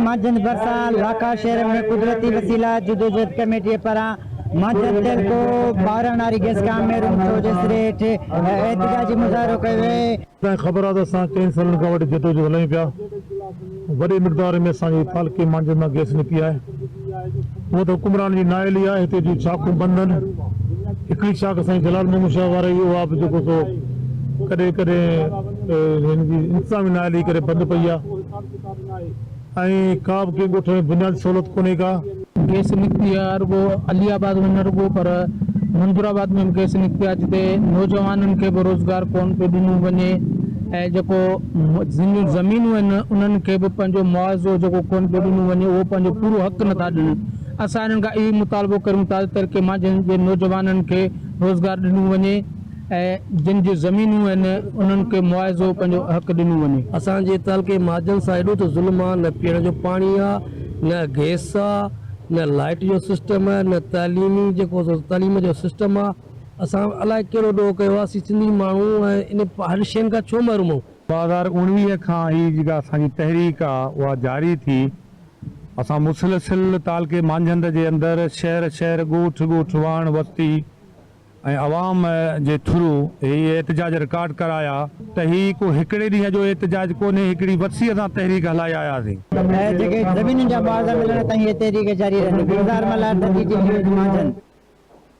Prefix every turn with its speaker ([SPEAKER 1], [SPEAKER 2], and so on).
[SPEAKER 1] مانجهند ڀرسان لاکا شهر ۾ قدرتي وسيلا جدوجهد ڪميٽيء پاران مانجهند تعلقو 12 ناري گيس کان محروم ٿيو جي سري هيٺ احتجاجي مظاهرو ڪيو ويو.
[SPEAKER 2] تنهن خبر آهي ته اسان چئن سالن کان وٺي جدوجهد هلايون پيا. وڏي مقدار ۾ اسان جي تعلقي مانجهند مان گئس نڪتي آهي. هونء ته حڪمرانن جي نااهلي آهي، هتي جون شاخون بند آهن. هڪڙي شاخ سائين جلال محمد شاهه واري هئي، اها به جيڪو سو ڪڏهن ڪڏهن هن جي انتظامي نااهلي ڪري بند پئي آهي ۽ ڪا به ڪنهن ڳوٺ ۾ بنيادي سهولت ڪونهي ڪا.
[SPEAKER 3] گئس نڪتي آهي رڳو علي آباد ۾ نه رڳو پر منظور آباد ۾ به گئس نڪتي آهي جتي نوجوانن کي به روزگار ڪونه پيو ڏنو وڃي ۽ جيڪو جن جون زمينون آهن انهن کي به پنهنجو معاوضو جيڪو ڪونه پيو ڏنو وڃي اهو پنهنجو پورو حق نٿا ڏين اسان انهن کان اهو مطالبو ڪريون ٿا ته ترڪي مانجهند جي نوجوانن کي روزگار ڏنو وڃي ۽ جن جون زمينون آهن انهن کي معاوضو پنهنجو حق ڏنو وڃي.
[SPEAKER 4] اسان جي تعلقي مهاجن سان ايڏو ته ظلم آ نه پيئڻ جو پاڻي آ نه گئس آ نه لائٽ جو سسٽم آ نه تعليمي جيڪو سو تعليم جو سسٽم آ اسان الائي ڪهڙو ڏوهه ڪيو آ اسين سنڌي ماڻهو ۽ ان هر شين کان ڇو محروم آهيون.
[SPEAKER 2] 2019 کان هي جيڪا اسان جي تحريڪ آ اها جاري ٿي اسان مسلسل تعلقي مانجهند جي اندر شهر شهر ڳوٺ ڳوٺ واهڻ وستي ۽ عوام جي ٿرو هي احتجاج رڪارڊ ڪرايا ته هي ڪو هڪڙي ڏينهن جو احتجاج ڪونهي هڪڙي وسيع سان تحريڪ هلائي آياسين.
[SPEAKER 1] ۽ جيڪي زمينن جا معاوضا ملڻ تائين هي تحريڪ جاري رهندي. گلزار ملهار ڌرتي جي نيوز مانجهند.